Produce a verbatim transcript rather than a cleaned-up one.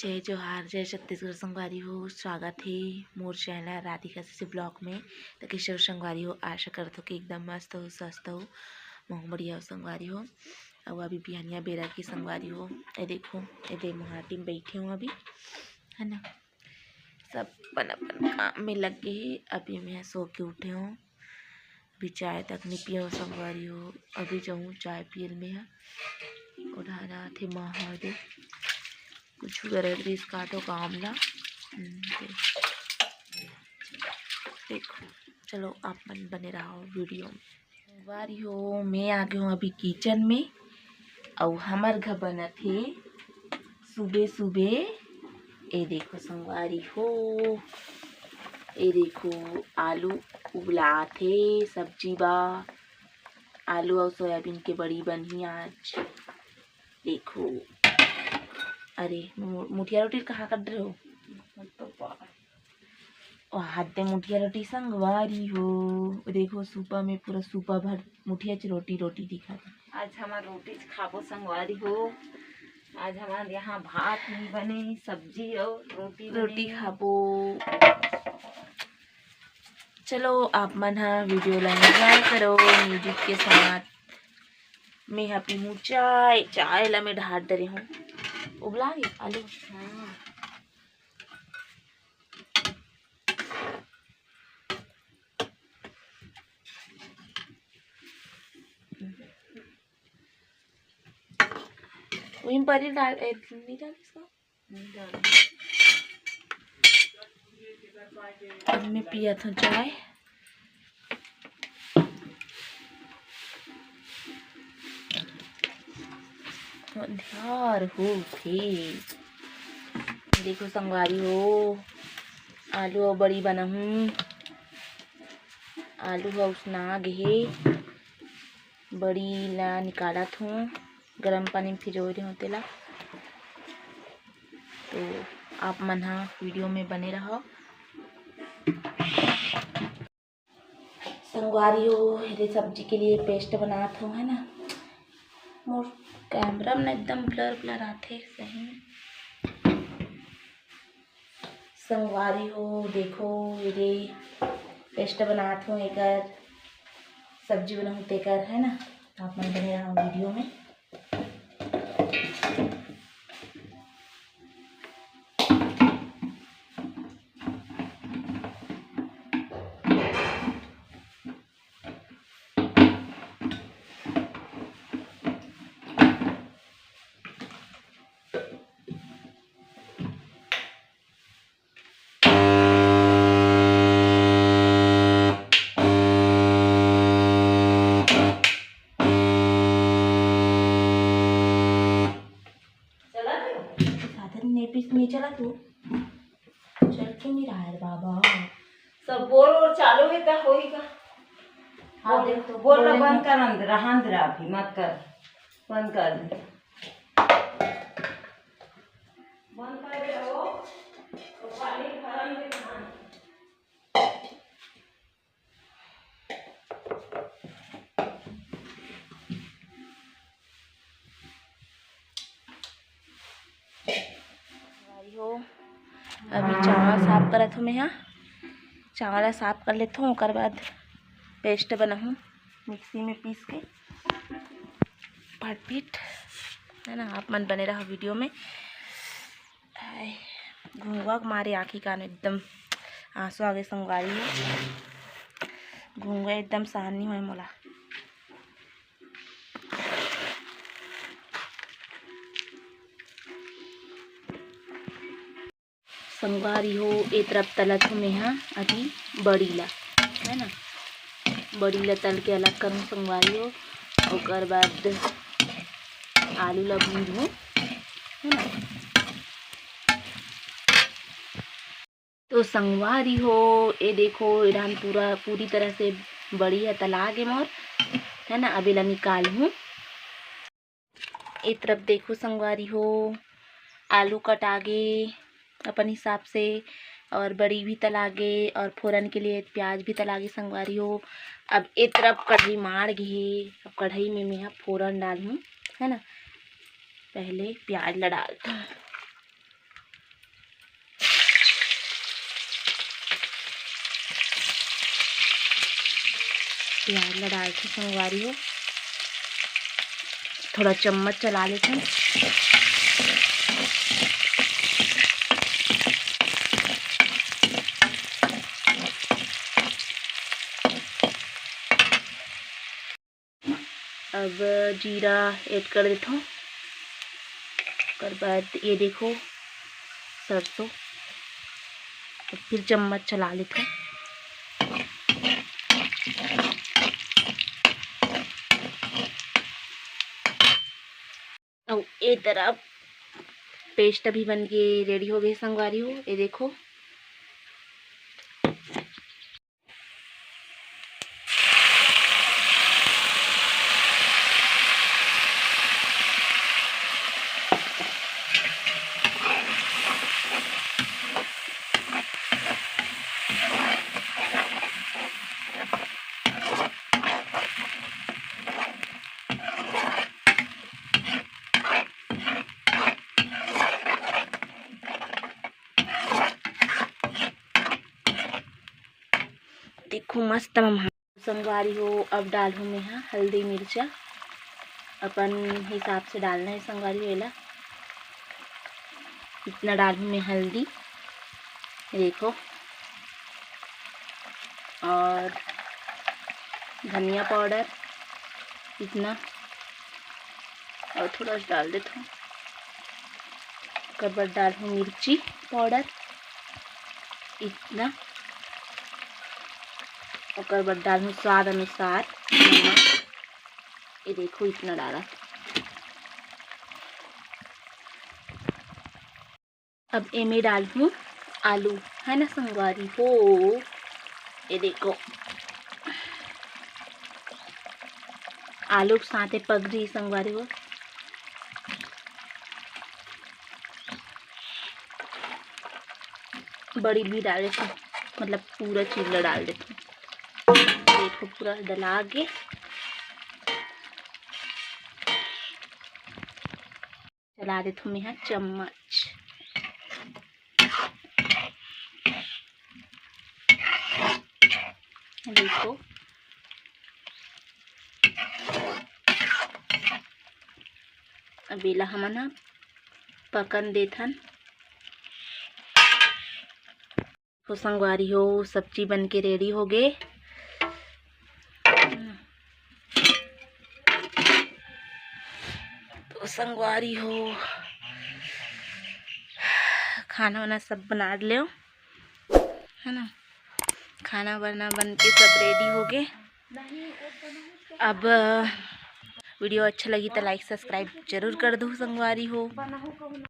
जय जोहार, जय छत्तीसगढ़ संगवारी हो। स्वागत हे मोर चैनल राधिका सीसी ब्लॉग में। त कइसे हो संगवारी हो? आशा करत हो कि एकदम मस्त हो, स्वस्थ हो, महूं बढ़िया हो संगवारी हो। अउ अभी बिहनिया बेरा के संगवारी हो, ए देखो, ए दे मुहाटी में बइठे हो अभी, है ना, सब अपन अपन काम में लग गे हे। अभी मैं सो के उठे हो, अभी चाय तक नहीं पियो संगवारी हो, अभी जाऊँ चाय पियल में ह। ओढ़ा रहा थे माँ ह दे, कुछ करे रिस काटो काम ला। हम्म, दे। देखो, चलो आप मन बने रहो वीडियो में। संगवारी हो, मैं आ गई हूँ अभी किचन में, अउ हमर घर बनत हे सुबे सुबे। ए देखो संगवारी हो, ए देखो आलू उबलात हे, सब्जी बा, आलू अउ सोयाबीन के बड़ी बनही आज। देखो, अरे मु-, मुठिया रोटी कहाँ कर रहे हो? ओ हाथे मुठिया रोटी संगवारी हो। देखो सूपा में पूरा सूपा भर मुठिया च रोटी, रोटी दिखत हे। आज हमार रोटी च खाबो संगवारी हो। आज हमार यहाँ भात नहीं बने, सब्जी और रोटी रोटी बने। खाबो। चलो आप मन हा वीडियो ला एंजॉय करो म्यूजिक के साथ। मैं हा पीहूँ चाय, चाय ला मैं ढार डरे हूँ। उबला गे आलू। हाँ। वही में पनीर डाल, ए, नहीं डाल इसको? नहीं डाल। अब मैं पिया था चाय। अंधियार होथे। देखो संगवारी हो, आलू अउ बड़ी बनाहूँ। आलू ह उसना गे हे, बड़ी ला निकालत हूँ, गरम पानी में भिजोए रहे हूँ तेला। तो आप मन ह वीडियो में बने रहो। संगवारी हो, एदे सब्जी के लिए पेस्ट बनात हो, है ना। मोर कैमरा में एकदम ब्लर ब्लर आथे सही में। संगवारी हो, देखो, एदे पेस्ट बनात हो, एकर सब्जी बनाहूँ तेकर, है ना। आप मन बने रहो वीडियो में। चला तू? साधन ने पीस में चला तू। चल क्यों नहीं रहा है बाबा? सब बोर और चालू है, का होई का? हाँ, बोल, देख तो, बोल ना, बोलेंगे। बंद कर, अंदर, हाँ, अंदर अभी मत कर, बंद कर दे, बंद कर दे हो, तो पानी भरन दे, हाँ। भाई हो, अभी चावल साफ करत हो मैं हा। चावल ला साफ कर लेथो, ओकर बाद पेस्ट बनाहूँ मिक्सी में पीस के फटफिट, है ना। आप मन बने रहो वीडियो में। हाय, घुंघवा के मारे आँखी कान एकदम आंसू आगे संगवारी हो। घुंघवा एकदम सहन नहीं होय मोला। संगवारी हो, ए तरफ तलत हो मेहा अभी बड़ी ला, है ना। बड़ी ला तल के अलग करूँ संगवारी हो, ओकर बाद आलू ला भूंजहूँ, है ना। तो संगवारी हो, ए देखो, ए डाहन पूरा, पूरी तरह से बड़ी ह तला गे मोर, है ना। अब एला निकालहूँ। ए तरफ देखो संगवारी हो, आलू कटा गे अपन हिसाब से, और बड़ी भी तला गे, और फोरन के लिए प्याज भी तला गे संगवारी हो। अब ए तरफ कढ़ाई माड़ गे हे, अब कढ़ाई में मेहा फोरन डालहूँ, है ना। पहले प्याज ला डालथों। प्याज ला डालथन संगवारी हो, थोड़ा चम्मच चला लेथन। अब जीरा ऐड कर देथों, ओकर बाद ये देखो सरसों, अब फिर चम्मच चला लेथों। अउ ए तरफ पेस्ट भी बन के रेडी हो गए संगवारी हो, ये देखो। देखो मस्त मम्हा संगवारी हो। अब डालहूँ मैं हा हल्दी मिर्चा, अपन हिसाब से डालना है संगवारी हो एला। इतना डालहूँ मैं हल्दी, देखो, और धनिया पाउडर इतना, और थोड़ा सा डाल देथों। ओकर बाद डालहूँ मिर्ची पाउडर इतना, ओकर बाद डालहूँ स्वाद अनुसार नमक। ये देखो इतना डाला। अब एमे डालहूँ आलू, है ना संगवारी हो, ये देखो आलू के साथे पगरी संगवारी हो। बड़ी भी डाल देथों, मतलब पूरा चीज ला डाल देथों। देखो पूरा डला गे, चला देथों मैं हा चम्मच। देखो अब एला हमन हा पकन देथन। तो संगवारी हो सब्जी बन के रेडी हो गए। तो संगवारी हो खाना वाना सब बना लेव, है ना। खाना वाना बन के सब रेडी हो गए। अब वीडियो अच्छा लगी तो लाइक सब्सक्राइब जरूर कर दो संगवारी हो।